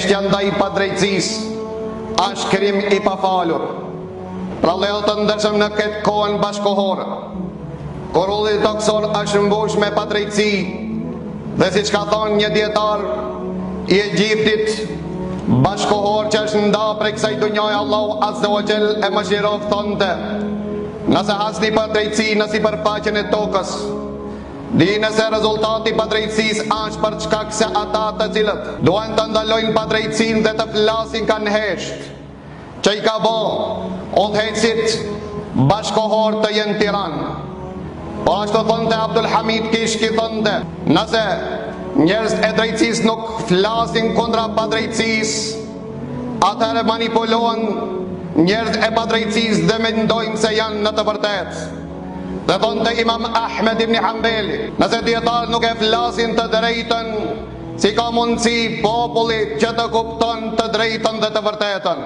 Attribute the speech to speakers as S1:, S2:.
S1: Heshtja ndaj padrejtësisë është krim i pafalur. Pra vëllezër të ndershëm në këtë kohën bashkëkohore, Korulli tokësor është mbush me padrejtësi dhe siç ka thonë një dijetar i Egjiptit bashkëkohor që është nda prej kësaj dunjaje Allahu Azze wa Xhel e mëshiroftë thonte nëse hasni padrejtësi në sipërfaqen e tokës Dijeni se rezultati i padrejtësisë është për shkak se ata të cilët duan të ndalojnë padrejtësinë dhe të flasin kanë hesht, që i ka bo udhëheqësit bashkëkohor të jenë tiran. Po ashtu thonte Abdul Hamid Kishki thonte, nëse njerëzit e drejtësisë nuk flasin kundra padrejtësisë, atëherë manipulohen njerëzit e padrejtësisë dhe mendojnë se janë në të vërtetë. Dhe thonte Imam Ahmed ibn Hanbeli, nëse dijetarët nuk e flasin të drejtën, si ka mundësi populli që të kupton të drejtën dhe të vërtetën?